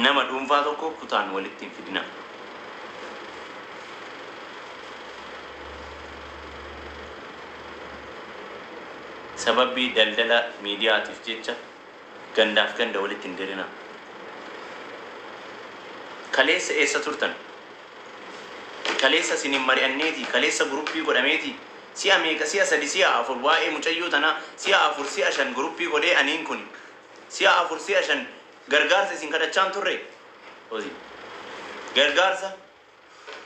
Nama dhuunfaa tokko kutaan walitti hin fidinaa. Sababbii daldala miidiyaatiif jecha gandaaf ganda walitti hin dirinaa. Kaleessa eessa turtan? Kaleessa isiniin mari'anneeti, kaleessa guruppii godhameeti, si'a meeqa, si'a sadi, si'a afur waa'ee mucayyoo tanaa si'a afur, si'a shan guruppii godhee aniin kuni. Si'a afur, si'a shan gargaarsa isin kadhachaan turre. Hozii. Gargaarsa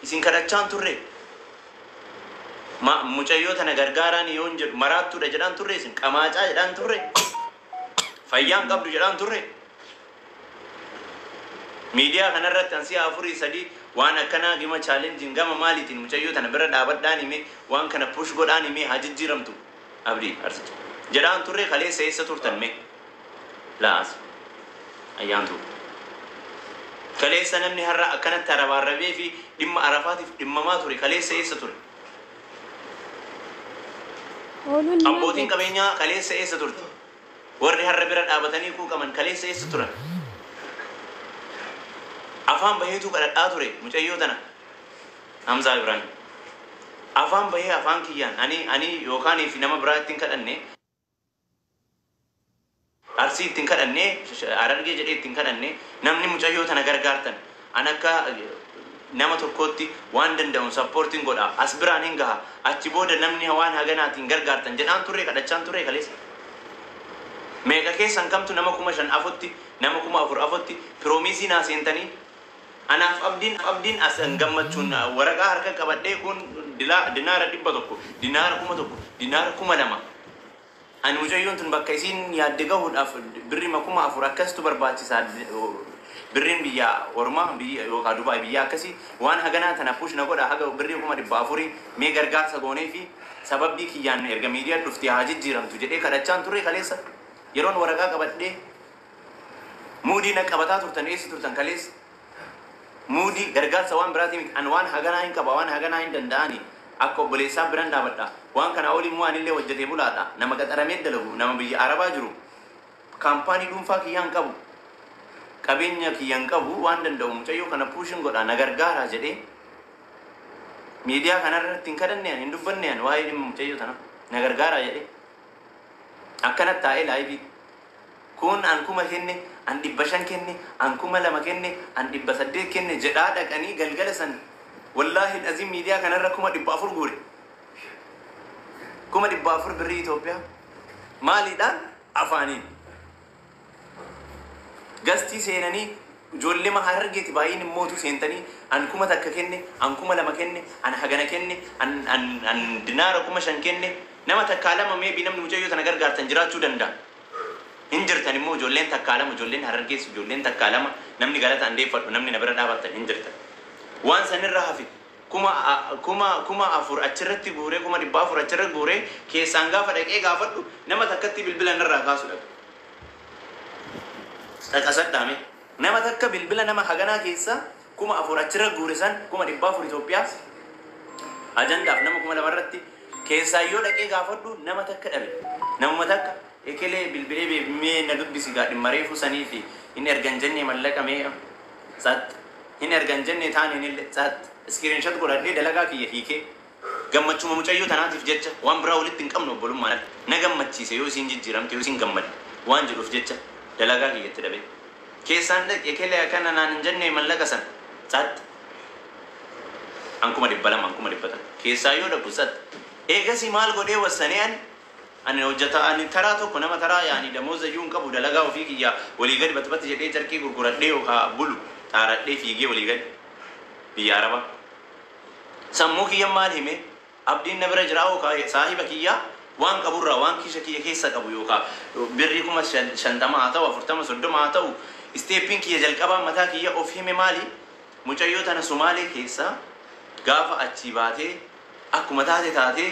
isin kadhachaan turre. Ma mucayyoo tana gargaaraan yoon jedhu maraattuudha jedhaan turre isin qamaacaa jedhaan turre. Fayyaan qabdu jedhaan turre. Miidiyaa kanarratti an si'a afurii sadii waan akkanaa gima challenging gama maaliitiin mucayyoo tana bira dhaabadhaan hime, waan kana push godhaan hime, haa jijjiiramtu abdii arsicha jedhaan turre. Kaleessa eessa turtan mee? La'as ayyaantu. Kaleessa namni har'a akkanatti arabaarrabee fi dhimma arafaatiif dhimmamaa ture kaleessa eessa ture? Ooluun maal Abbootiin jetti? qabeenyaa kaleessa eessa turte? Warri har'a bira dhaabatanii quuqaman kaleessa eessa turan? Afaan baheetu kadhadhaa ture mucayyoo tana. Hamzaa Ibrahim. Afaan bahee afaan kiyyaan ani yookaan fi nama biraa ittiin kadhanne, Arsii ittiin kadhanne, Harargee jedhee ittiin kadhanne, namni mucayyoo tana gargaartan an akka nama tokkootti waan danda'uun supportiin godha, as biraan hin gaha, achi booda namni waan haganaatiin gargaartan jedhaan turre, kadhachaan turre kaleessa. Meeqa keessan kamtu nama 5,000 afutti, nama 4,000 afutti promise naa seentanii anaaf abdiin as gammachuun waraqaa harka qabadhee kun dinaara 100, dinaara 1,000, dinaara 2,000. Ani mucayyoon tun bakka isiin yaadde gahuudhaaf birri 4,000 akkasitu barbaachisaa. Birriin biyya ormaa, biyya yookaan Dubaay, biyya akkasii waan haganaa tana push na godha, haga birrii 400,000 mee gargaarsa goonee fi sababbii kiyyaan erga miidiyaa dhuftee haa jijjiiramtu jedhee kadhachaan turre kaleessa. Yeroon waraqaa qabadhee muudii na qabataa turtan eessa turtan kaleessa? Muudii gargaarsa waan biraatii miti, an waan haganaa hin qaba, waan haganaa hin danda'ani, akka obboleessaa biran dhaabadha. Waan kana olii immoo anillee hojjetee bulaadha. Nama qaxaramee dalagu, nama biyya Arabaa jiru, kaampaanii dhuunfaa kiyyaan qabu, qabeenya kiyyaan qabu, waan danda'u mucayyoo kana pushin godha, na gargaaraa jedhee miidiyaa kanarratti hin kadhanne, hin dubbanne an waa'ee dhimma mucayyoo tana na gargaaraa jedhee akkanatti taa'ee live kun an 1,000 kenne, an 500 kenne, an 2,000 kenne, an 800 kenne jedhaa dhaqanii galgala san wallaahi aziim miidiyaa kanarra 400,000 guure. 400,000 birrii Itoophiyaa maaliidhaan? Afaaniin. Guest seenanii ijoollee Harargeeti baay'een immootu seentanii an 1,000 kenne, an 2,000 kenne, an hagana kenne, an dinaara 5,000 kenne. Nama takkaa lama maybe namni mucayyoo tana gargaartan jiraachuu danda'a. Hin jirtan immoo ijoolleen takkaa lama, ijoolleen Harargeessu, ijoolleen takkaa lama, namni galata an deeffadhu, namni na bira dhaabattan hin jirtan. Waan sanirra hafe kuma kuma 4,000 achirratti guuree, 400,000 achirratti guuree keessaan gaafa dhaqee gaafadhu nama takkatti bilbila narraa kaasu dhabe. Dhaqasadhaame. Nama takka bilbila nama haganaa keessaa 4,000 achirra guure san, 400,000 Itoophiyaa ajandaaf nama 2,000 irratti keessaa yoo dhaqee gaafadhu nama takka dhabe. Namuma takka ekelee bilbilee mee na dubbisi gaa dhimma reefuu sanii fi hin ergan jennee mallaqa mee tsat hin ergan jennee taaniin illee tsat screenshot godhadhee dalagaa kiyya hiikee gammachuma mucayyoo tanaatiif jecha, waan biraa walitti hin qabnu, obbolummaan na gammachiise yoo isiin jijjiiramte, yoo isiin gammadde waan jedhuuf jecha dalagaa kiyyatti dhabe. Keessaan dhaqe ekelee akkana naan hin jennee mallaqa san tsat an 200,000, an 100,000 keessaa yoo dhaqu tsat. Eegasii maal godhee wassanee? An ani hojjeta, ani taraa tokko nama taraa yaani damooza iyyuu hin qabu, dalagaa ofii kiyyaa walii gadi batbatti jedhee carqii gurguradhee yookaa bulu xaaradhee fiigee walii gadi biyya Arabaa. Sammuu kiyya maal hime? Abdiin na bira jira yookaa saahiba kiyyaa waan qaburraa, waan kiisha kiyya keessa qabu yookaa birrii 50,000 haa ta'u, 40, 30 haa ta'u, steppiin kiyya jalqabaa mataa kiyya of hime maali? Mucayyoo tana Sumaalee keessa gaafa achii baatee akkuma taate taatee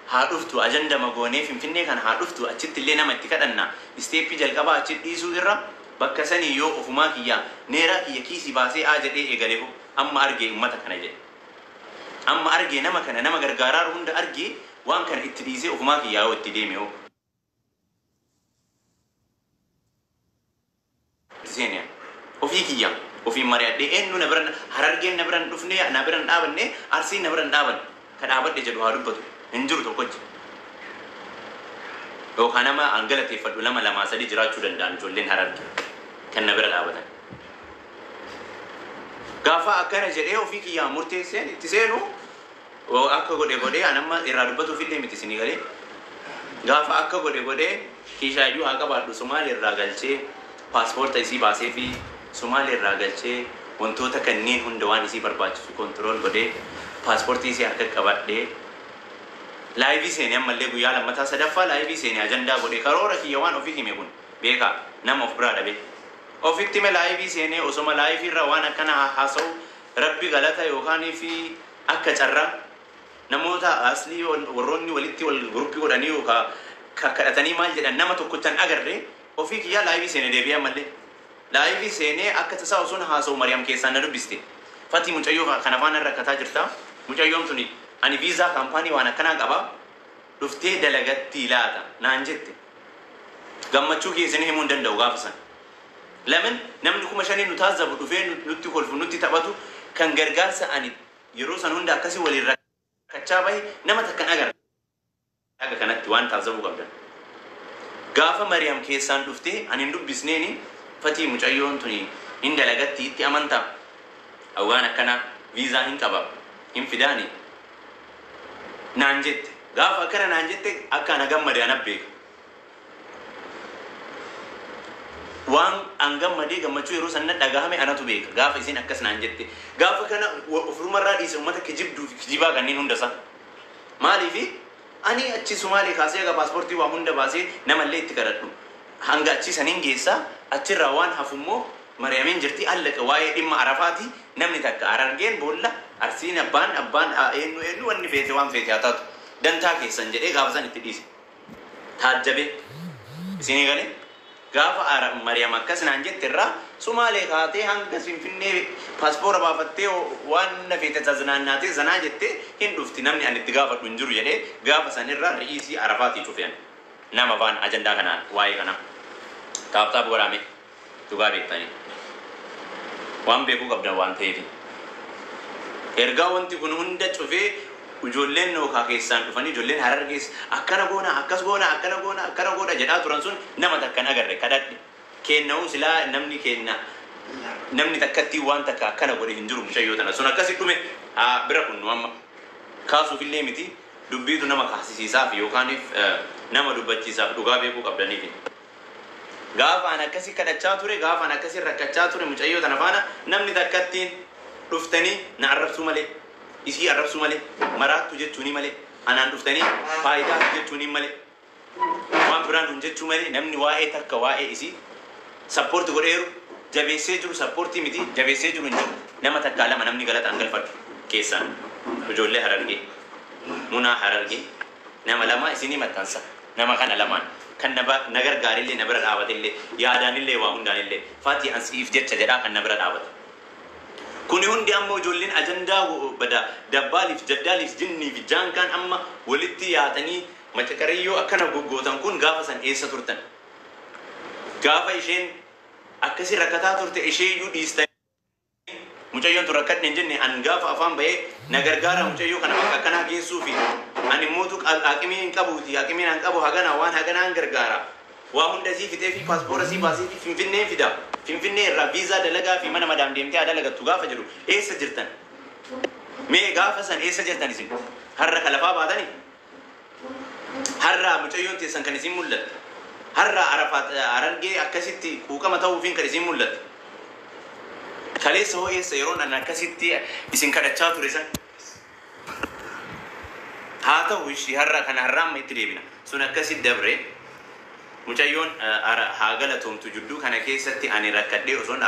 haa dhuftu, ajanda magoonee Finfinnee kana haa dhuftu, achitti illee nama itti kadhanna. Step jalqabaa achi dhiisuu irra bakka sanii yoo ofumaa kiyyaa neeraa kiyya kiisii baasee aa jedhee eegale hoo, amma argee ummata kana jedhe, amma argee nama kana nama gargaaraaru hunda argee, waan kana itti dhiisee ofumaa kiyyaa yoo itti deeme hoo seene ofii. Ofii kiyya ofiin mari'adhee eenyu na biran Harargeen na biran dhufne na biran dhaabanne Arsiin na biran dhaaban ka dhaabadhe jedhu haa dubbatu hin jiru tokkochi. Yookaan nama an galateeffadhu nama lamaa sadi jiraachuu danda'an ijoolleen Hararge kan na bira dhaabatan. Gaafa akkana jedhee ofii kiyyaa murteesseen itti seenu akka godhe godhee an amma irraa dubbatuuf illee miti isinii galee. Gaafa akka godhe godhee kiishaayyuu haa qabaadhu Somaalee irraa galchee paaspoorta isii baasee fi Somaalee irraa galchee wantoota kanneen hunda waan isii barbaachisu control godhee paaspoortii isii harka qabadhee live seenee ammallee guyyaa lammataa sadaffaa live seenee ajandaa godhee karoora kiyya waan ofii hime kun beekaa nama of biraa dhabe. Ofitti hime live seenee osoma live irra waan akkana haasa'u rabbi galata yookaan fi akka carraa namoota aslii warroonni walitti wal group godhanii yookaan kadhatanii maal jedhan nama tokkochan agarre ofii kiyyaa live seenee deebi'ee ammallee. Live seenee akka tasaa osoon haasa'u Mariyaam keessaan na dubbiste. Fatii mucayyoo kan afaan rakkataa jirta. Mucayyoon tuni ani viizaa company waan akkanaa qaba. Dhuftee dalagatti laata naan jette. Gammachuu keessanii himuu hin danda'u gaafa sana. Lamin namni 5,000 nu taazzabu dhufee nutti kolfu nutti taphatu kan gargaarsa ani yeroo san hunda akkasii waliin rakkachaa bahe nama takkan agarra. Akka kanatti waan taazzabuu qabdan. Gaafa Mariyaam keessaan dhuftee ani hin dubbisneeni fatii mucayyoon tuni hin dalagatti itti amantaa. Waan akkanaa viizaa hin qaba hin fidaani naan jette. Gaafa akkana naan jette akka ana gammade ana beeka. Waan an gammadee gammachuu yeroo sana dhagahame anatu beeka. Gaafa isin akkas naan jette. Gaafa kana ofumarraa dhiise uummata kijibduu fi kijibaa kanneen hundasaa. Maaliifi ani achi Sumaalee kaasee aga paaspoortii waa hunda baasee namallee itti kadhadhu. Hanga achi saniin geessaa achirraa waan hafummoo Mariyaamiin jirti allaqa waa'ee dhimma Arafaati namni takka Harargeen boolla Arsiin abbaan abbaan eenyu eenyu wanni feete waan feete haa taatu dantaa keessan jedhee gaafa san itti dhiise. Taajjabee isinii galee gaafa Mariyaam akkas naan jette irraa Sumaalee kaatee hanga Finfinnee paaspoora baafattee waan na feete taznaannaatee zanaa jettee hin dhufti namni ani itti gaafadhu hin jiru jedhee gaafa san irraa ri'isii Arafaatii cufeen nama waan ajandaa kanaan waa'ee kanaa. Tap tap godhame dhugaa beektanii. Waan beekuu qabdan waan ta'eef. Ergaa wanti kun hunda cufee ijoolleen nookaa keessaan dhufanii ijoolleen Harargees akkana goona akkas goona akkana goona akkana goona jedhaa turan sun nama takkan agarre kadhadhe. Kenna'uu silaa namni kenna namni takkatti waan takka akkana godhe hin jiru mucayyoo tana sun akkasi dhume haa bira kun nu amma kaasuuf illee miti dubbiitu nama kaasisiisaaf yookaaniif nama dubbachiisaaf dhugaa beekuu qabdaniif. Gaafa an akkasi kadhachaa ture gaafa an akkasi rakkachaa ture mucayyoo tana faana namni takkattiin dhuftanii na arrabsuu malee isii arrabsuu malee maraattu jechuuni malee anaan dhuftanii faayidaa jechuuni malee waan biraan hin jechuu malee namni waa'ee takka waa'ee isii support godheeru jabeessee jiru support miti jabeessee jiru hin jiru nama takkaa lama namni galataan galfadhu keessaan ijoollee Harargee Munaa Harargee nama lama isinii maxxansa nama kana lamaan kan na gargaarillee na bira dhaabatillee yaadaanillee waa hundaanillee Fatii an siif jecha jedhaa kan na bira dhaabate. Kuni hundi amma ijoolleen ajandaa bada dabbaaliif jaddaaliif jinniif jaankaan amma walitti yaatanii macaqariyyoo akkana goggootan kun gaafa san eessa turtan? Gaafa isheen akkasi rakkataa turte ishee iyyuu dhiistanii mucayyoon tun rakkadhe hin jenne an gaafa afaan bahee na gargaara mucayyoo kana bakka akkanaa geessuu fi ani mootu aqimii hin qabuuti aqimiin an qabu hagana waan haganaan gargaara. Waa hunda sii fixee fi paaspoora sii baasee fi Finfinnee fida. Finfinnee irraa viizaa dalagaa fi mana madaam deemtee haa dalagattu gaafa jedhu eessa jirtan? Mee gaafa san eessa jirtan isin? Har'a ka lafaa baatanii? Har'a mucayyoon teessan kan isin mul'atte? Har'a Arafaat Harargee akkasitti quuqama ta'uufiin kan isin mul'atte? Kaleessa hoo eessa yeroon an akkasitti isin kadhachaa ture san? Haa ta'u ishii har'a kana har'a amma itti deebina. Sun akkasitti dabre mucayyoon haa galatoomtu jidduu kana keessatti ani rakkadhee osoon